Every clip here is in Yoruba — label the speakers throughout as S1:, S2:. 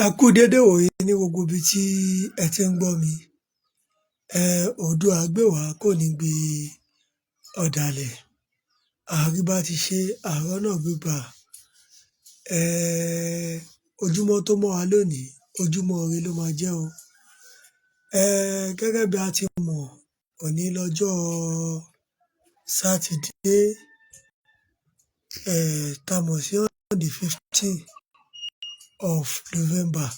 S1: Ẹ kú dédé ìwòyí ní gbogbo ibi tí ẹ ti ń gbọ́ mi. Oòduà gbè wá kò ní gbe ọ̀dàlẹ̀. Àárí bá ti ṣe, àárọ̀ náà gbégbà. um Ojúmọ́ tó mọ́ wa lónìí, ojúmọ́ ire ló máa jẹ́ o. Gẹ́gẹ́ bí a ti mọ̀, òní lọjọ́ Sátidé, tá mọ̀ sí on the 15 of November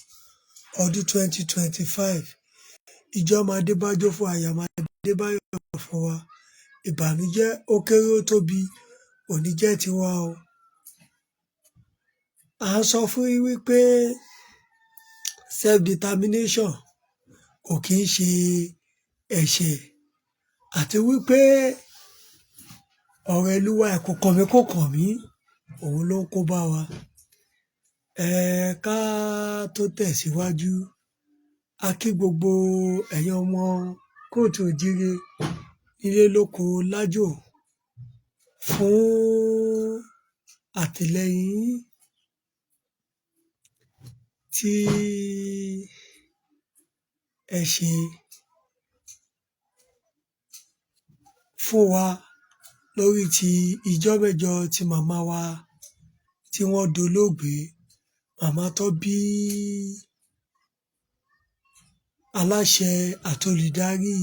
S1: ọdún 2025. Ijó máa dé bájó fún wa, ayọ̀ máa dé báyọ̀ fún wa. Ìbànújẹ́ ó kéré ó tóbi kò ní jẹ́ tiwa o. À ń sọ fún yín wípé self determination kò kí ń ṣe ẹ̀ṣẹ̀, àti wípé ọ̀rọ̀ ìlú wa kò kàn mí kò kàn mí, òun ló ń kó bá wa. Ká tó tẹ̀síwájú, a kí gbogbo ẹ̀yin ọmọ kóòtù òjíire nílé lóko lájò fún àtìlẹyìn yín tí ẹ ṣe fún wa lórí ti ijọ́ mẹ́jọ tí màmá wa tí wọ́n dolóògbé, màmá tó bí aláṣẹ àti olùdarí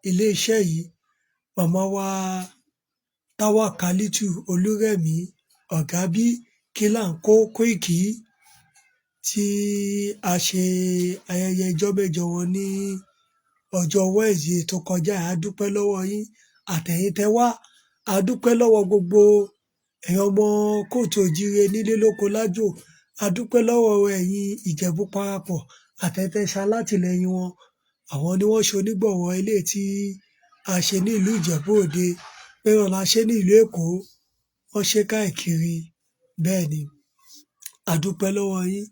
S1: ilé-iṣẹ́ yìí, màmá wa Táwákálítu Olúrẹ̀mí Ọ̀gábí Kílàńkó Kóìkí, tí a ṣe ayẹyẹ ijọ́ mẹ́jọ wọn ní ọjọ́ Wednesday tó kọjá. A dúpẹ́ lọ́wọ́ yín àtẹ̀yin tẹ́ wá, a dúpẹ́ lọ́wọ́ gbogbo ẹ̀yin ọmọ kóòtù òjíire nílé lóko lájò, a dúpẹ́ lọ́wọ́ ẹ̀yin Ìjẹ̀bú parapọ̀ àtẹ̀yin tẹ́ ṣe alátìlẹyìn wọn. Àwọn ni wọ́n ṣe onígbọ̀wọ́ eléyìí tí a ṣe ní ìlú Ìjẹ̀bú Òde, bẹ́ẹ̀ náà la ṣe ní ìlú Èkó, wọ́n ṣe káàkiri. Bẹ́ẹ̀ ni, a dúpẹ́ lọ́wọ́ yín,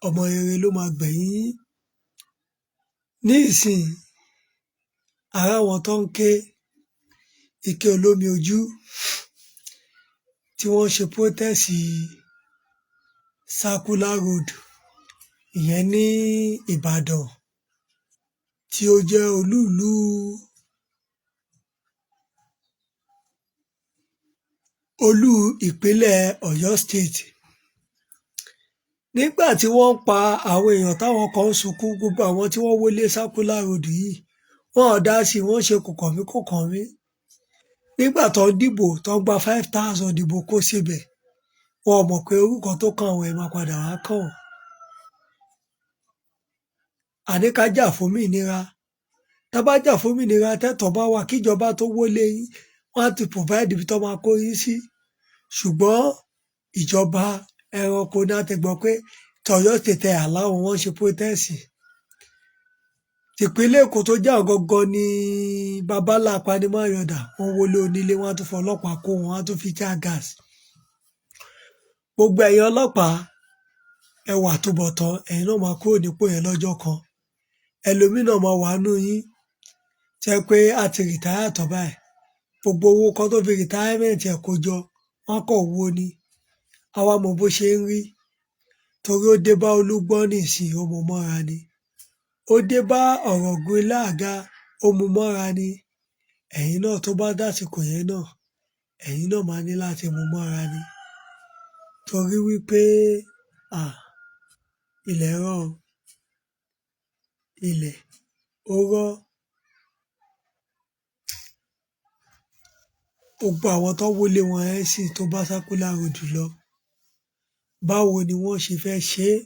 S1: ọmọ rere ló máa gbẹ̀yìn yín. Ní ìsìn, a ráwọn tó ń ké ike olómi ojú tí wọ́n ṣe protest Circular Road, ìyẹn ní Ìbàdàn, tí ó jẹ́ olú ìlú olú ìpínlẹ̀ Ọ̀yọ́ State. Nígbà tí wọ́n ń pa àwọn èèyàn táwọn kan ń sunkún, gbogbo àwọn tí wọ́n wọlé Circular Road yìí, wọn ò dá sí, wọ́n ṣe kò kàn mí kò kàn mí. Nígbà tó ń dìbò, tó ń gba 5,000 dìbò kó síbẹ̀, wọn ò mọ̀ pé orúkọ tó kàn wọ́n ẹ̀ máa padà wá kàn wọ́n. Àní ká jà fómìnira. Tá bá jà fómìnira, tẹ́tọ̀ọ́ bá wà kíjọba tó wọlé yín, wọ́n á ti provide ibi tó máa kó yín sí. Ṣùgbọ́n ìjọba ẹranko ní, a ti gbọ́ pé tọ̀yọ́ State ẹ̀ allow wọn ṣe protest. Tìpínlẹ̀ Èkó tó jẹ́ àwọn gangan ní babalá apanimáyọ̀dà, wọ́n wọlé onílé, wọ́n á tún fọlọ́pàá kó wọn, wọ́n á tún fi tear gas. Gbogbo ẹ̀yin ọlọ́pàá, ẹ wà túbọ̀tán, ẹ̀yin náà máa kúrò nípò yẹn lọ́jọ́ kan. Ẹlòmíì náà máa wà nú yín tẹ́ pé a ti retire tán báyìí. Gbogbo owó kan tó fi retirement ẹ̀ kó jọ, wọ́n kàn wó ni. A wá mọ bó ṣe ń rí, torí ó dé bá Olúgbọ́n nísìnyí, ó mú mọ́ra ni. Ó dé bá Ọ̀ràngún Iláàga, ó mú mọ́ra ni. Ẹ̀yin náà tó bá dásìkò yẹn náà, ẹ̀yin náà máa ní láti mú mọ́ra ni. Torí wípé à ilẹ̀ rọ̀ o, ilẹ̀ ó rọ̀. Gbogbo àwọn tó wọlé wọn ẹ́ sì tó bá Circular Road lọ, báwo ni wọ́n ṣe fẹ́ ṣe é?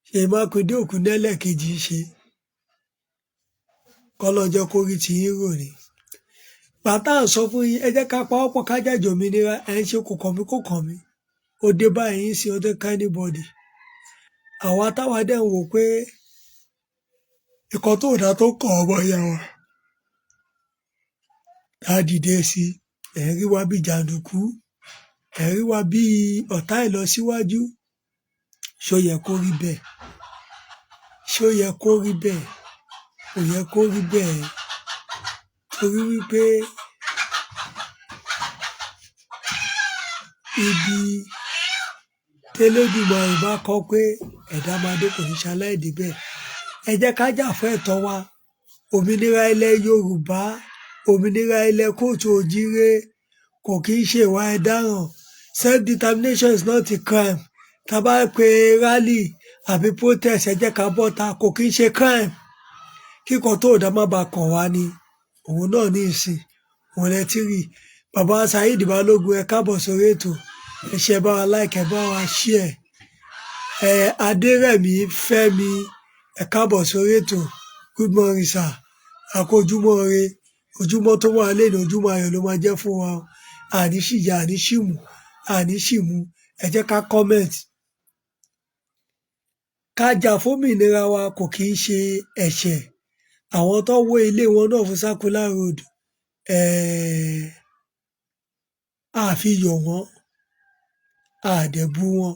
S1: Ṣèyí Mákindé òkú lẹ́lẹ́kejì ń ṣe kọ́lọ́ jẹ́ kó rí tiyín rò ní. Bàtà ń sọ fún yín, ẹ jẹ́ ká pawọ́pọ̀ ká jàjà òmìnira, ẹ̀ ń ṣe kò kàn mí kò kàn mí. Ó dé báyìí sí ó dé ká anybody. Àwa táwa dẹ̀ ń wò pé ìkan tó dá tó kàn ọmọ ìyá wa, tá a dìde sí, ẹ̀ ń rí wa bí jàǹdùkú, ẹ̀ ń rí wa bí ọ̀tá ìlọsíwájú. Ṣó yẹ kó rí bẹ́ẹ̀? Ṣó yẹ kó rí bẹ́ẹ̀? Kò yẹ kó rí bẹ́ẹ̀, torí wípé ibi Tẹ́lẹ̀dùmarè bá kọ pé ẹ̀dá máa dé, kò ní ṣaláì débẹ̀. Ẹ jẹ́ ká jà fún ẹ̀tọ́ wa, òmìnira ilẹ̀ Yorùbá, òmìnira ilẹ̀ kóòtù òjíire. Kò kí ń ṣe ìwà ẹ̀daràn. Self-determination is not a crime. Tá a bá pe rally àbí protest, ẹ jẹ́ ká bọ́ta, kò kí ń ṣe crime. Kíkan tó dá má bàa kàn wá ni òun náà ní ìsìn òun lẹ ti rí. Bàbá Saheed Balógun, ẹ káàbọ̀ sórí ètò. Ẹ ṣe, ẹ bá wa like, ẹ bá wa share. Ẹ Adérẹ̀mí Fẹ́mi, ẹ káàbọ̀ sórí ètò. Good morning, sir. Àkójúmọ́ ire, ojúmọ́ tó wà lẹ́nu, ojúmọ́ ayọ̀ ló máa jẹ́ fún wa o. Àní ṣìyà, àní ṣìmù, àní ṣìmù. Ẹ jẹ́ ká comment. Ká jà fómìnira wa kò kí ń ṣe ẹ̀ṣẹ̀. Àwọn tó wó ilé wọn náà fún Circular Road, a fi yọ̀ wọ́n, a dẹ̀ bú wọn,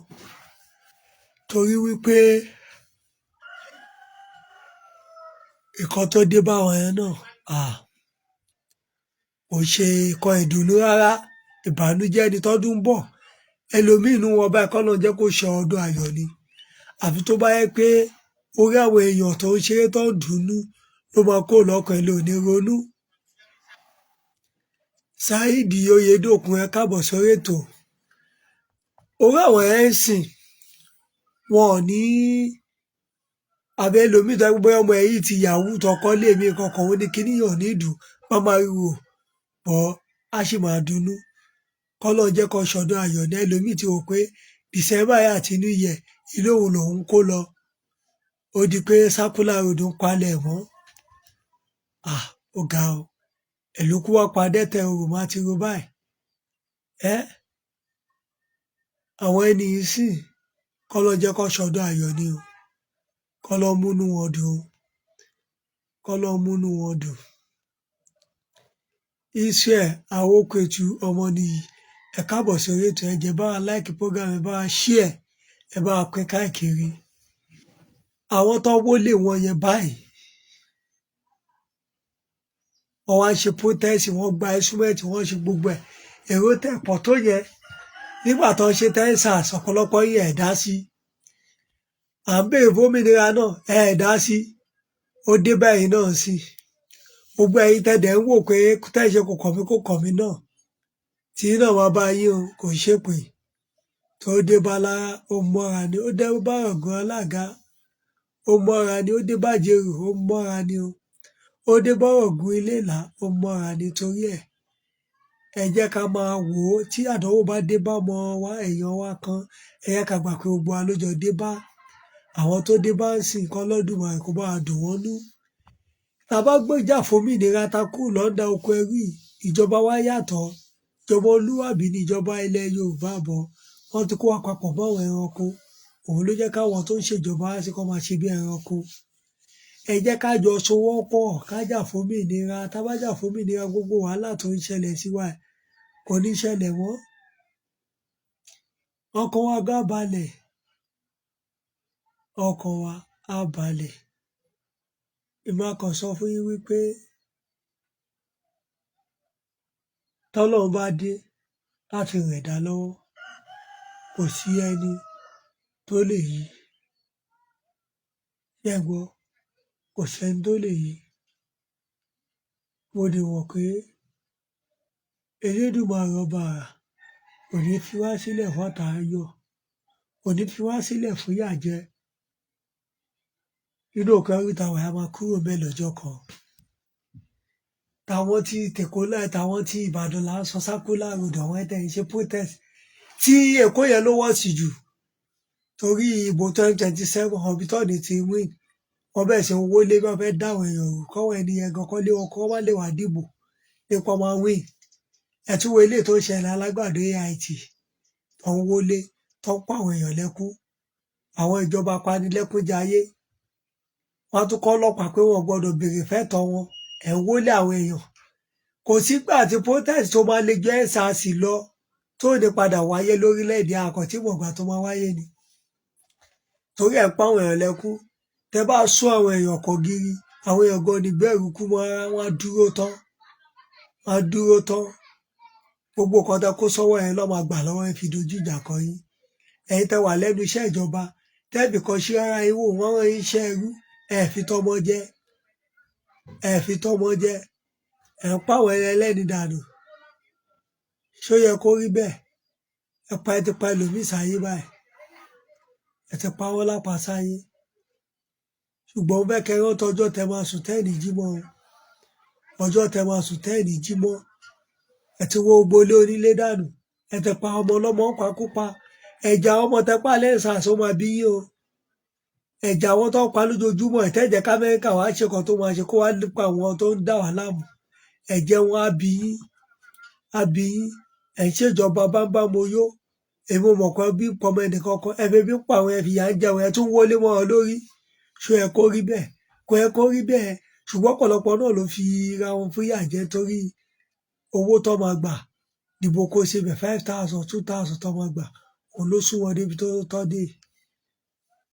S1: torí wípé nǹkan tó dé bá wọn yẹn náà kò ṣe nǹkan ìdùnnú rárá, ìbànújẹ́ ni. Tọ́dún ń bọ̀, ẹlòmíín inú wọn báyìí, kọ́ ló ń jẹ́ kó ṣe ọdún ayọ̀ ni. Àfi tó bá yẹ pé orí àwọn èèyàn tó ń ṣeré tó ń dùnnú ló máa kó lọ́kàn ẹ̀ lò ní ronú. Saheed Oyèdòkun, ẹ káàbọ̀ sórí ètò. Orí àwọn ẹ̀ ń sìn wọn ò ní àbẹ ẹlòmíì tó yẹ pé bóyá ọmọ ẹ̀ yìí ti yahoo tọkọ lé mi kankan, ó ní kíní yàn ní ìdùn má máa wò bọ́, á sì máa dunnú. Kọ́lọ́n jẹ́ kó ṣọdún ayọ̀ ní. Ẹlòmíì ti rò pé December yìí àti New Year, ilé òun lòun kó lọ, ó di pé Circular Road ń palẹ̀ mọ́. Ah, ó ga o. Ẹ̀lùkú wá pa dẹ́tẹ̀ orò má ti ro báyìí. Ẹ́ àwọn ẹni yìí sì kọ́lọ́n jẹ́ kó ṣọdún ayọ̀ ni o, kọ́lọ́n múnú wọn dùn o, kọ́lọ́n múnú wọn dùn. Israel Awókẹ̀tù Ọmọnìyí, ẹ káàbọ̀ sórí ètò. Ẹ jẹ́ bá wa like program, ẹ bá wa share, ẹ bá wa pín káàkiri. Àwọn tó wọlé wọn yẹn báyìí, wọ́n wá ń ṣe protest, wọ́n gba instrument, wọ́n ṣe gbogbo ẹ̀, èrò tẹ̀ pọ̀ tó yẹ nígbà tó ń ṣe Texas. Ọ̀pọ̀lọpọ̀ yín ẹ̀ dá sí. À ń béèrè fómìnira náà, ẹ̀ dá sí. Ó dé báyìí náà sí. Gbogbo ẹ̀yin tẹ̀dẹ̀ ń wò pé tẹ́ ṣe kò kàn mí, kò kàn mí náà, tí náà máa bá yín o. Kò ṣépè tó dé bá lára, ó mọ́ra ni. Ó dé bá ọ̀gán alága, ó mọ́ra ni. Ó dé bá jèrò, ó mọ́ra ni o. Ó dé bá ọ̀gùn Iléèlá, ó mọ́ra ni. Torí ẹ̀, ẹ jẹ́ ká máa wò ó. Tí àdánwò bá dé bá ọmọ wa, èèyàn wa kan, ẹ jẹ́ ká gbà pé gbogbo wa ló jọ dé bá. Àwọn tó dé bá ń sìn kọ́ lọ́dúnmọ̀rẹ́ kó bá wa dùn wọ́n nú. Tá a bá gbéjà fómìnira, ta kúrò lọ́ndà oko ẹrú yìí, ìjọba wa yàtọ̀. Ìjọba olúwàbí ní ìjọba ilẹ̀ Yorùbá bọ̀, wọ́n ti kó wa papọ̀ mọ́ àwọn ẹranko. Òun ló jẹ́ káwọn tó ń ṣèjọba wá sí kọ́ máa ṣe bí ẹranko. Ẹ jẹ́ ká jọ sowọ́pọ̀, ká jà fómìnira. Tá a bá jà fómìnira, gbogbo wàhálà tó ń ṣẹlẹ̀ sí wa kò ní ṣẹlẹ̀ mọ́. Ọkàn wa gan balẹ̀, ọkàn wa á balẹ̀. Èmi á kàn sọ fún yín wípé tọ́lọ́run bá dé láti ràn ẹ̀dá lọ́wọ́, kò sí ẹni tó lè yí. Ṣé ẹ gbọ́? Kò sẹ́ni tó lè yí. Mo dẹ̀ mọ̀ pé Elédùmarè ọba àrà kò ní fi wá sílẹ̀ fọ́tàá yọ̀, kò ní fi wá sílẹ̀ fún ìyà jẹ. Nínú oko ẹrú tá wà, a máa kúrò ńbẹ̀ lọ́jọ́ kan. Tàwọn tí tèkó náà, tàwọn tí Ìbàdàn là ń sọ Circular Road, àwọn ẹ̀tẹ̀ ń ṣe protest. Tí Èkó yẹn ló wọ́ọ̀sì jù torí ìbò 2027, àwọn ibi tọ́ọ̀nì ti win, wọ́n bẹ̀rẹ̀ sí ń wọlé bí wọ́n fẹ́ dá àwọn èèyàn rú, kọ́wọ́ ẹni yẹn gan kọ́ lé wọn kọ́ wá lè wá dìbò nípa máa win. Ẹ tún wo eléyìí tó ń ṣẹlẹ̀ Alágbàdo AIT, tó ń wọlé, tó ń pa àwọn èèyàn lẹ́kún, àwọn ìjọba apanilẹ́kúnjayé. Wọ́n á tún kọ́ ọlọ́pàá pé wọ́n gbọ́dọ̀ béèrè fẹ́tọ̀ọ́ wọn. Ẹ̀ ń wọlé àwọn èèyàn. Kò sígbà tí protest tó máa le ju EndSARS lọ tó ní padà wáyé lórílẹ̀‐èdè àkọ́tí mọ̀gbà tó máa wáyé ni. Torí ẹ̀ ń pa àwọn èèyàn lẹ́kún. Tẹ́ bá sún àwọn èèyàn kọ́ gírí, àwọn èèyàn gan ní bẹ̀rù kú mọ́ rárá, wọ́n á dúró tán, wọ́n á dúró tán. Gbogbo nǹkan tẹ́ kó sọ́wọ́ yẹn lọ́ máa gbà lọ́wọ́ yín fi dojú ìjà kọ yín. Ẹ̀yin tẹ́ wà lẹ́nu iṣẹ́ ìjọba, tẹ́ẹ̀bì kan ṣí rárá yín wò, wọ́n rán yín iṣẹ́ ẹrú. Ẹ fi tọmọ jẹ, ẹ fi tọmọ jẹ, ẹ̀ ń pàwọn ẹlẹ́ni dànù. Ṣó yẹ kó rí bẹ́ẹ̀? Ẹ pa, ẹ ti pa ẹlòmíì sáyé báyìí, ẹ ti pa wọ́n lápá sáyé. Ṣùgbọ́n mo fẹ́ kẹ́ rántí ọjọ́ tẹ́ máa sùn tẹ́ẹ̀ ní jí mọ́ o, ọjọ́ tẹ́ máa sùn tẹ́ẹ̀ ní jí mọ́. Ẹ ti wó gbogbo ilé onílé dànù, ẹ ti pa ọmọ ọlọ́mọ ń pakúpa. Ẹ̀jẹ̀ àwọn ọmọ tẹ́ pa lẹ́yìn SARS ó máa bí yín o. Ẹ̀jẹ̀ àwọn tó ń pa lójoojúmọ́, ìtẹ́jẹ̀ kámẹ́ríkà wàá ṣe kan tó máa ṣe kó wá nípa àwọn tó ń dà wá láàmú, ẹ̀jẹ̀ wọn á bí yín, á bí yín. Ẹ̀ ń ṣèjọba bámbámo yó. Èmi ò mọ̀ pé bí pọmọ ẹnìkan kan, ẹ fi ebi ń pa àwọn, ẹ fìyà ń jẹun, ẹ tún wọlé mọ́ ọ lórí. Ṣó yẹ kó rí bẹ́ẹ̀? Kò yẹ kó rí bẹ́ẹ̀. Ṣùgbọ́n ọ̀pọ̀lọpọ̀ náà ló fi ra wọn fúyà jẹ torí owó tó máa gbà dìbò kó ṣe bẹ̀, 5,000, 2,000 tó máa gbà, òun ló sún wọn débi tó tọ́ dé.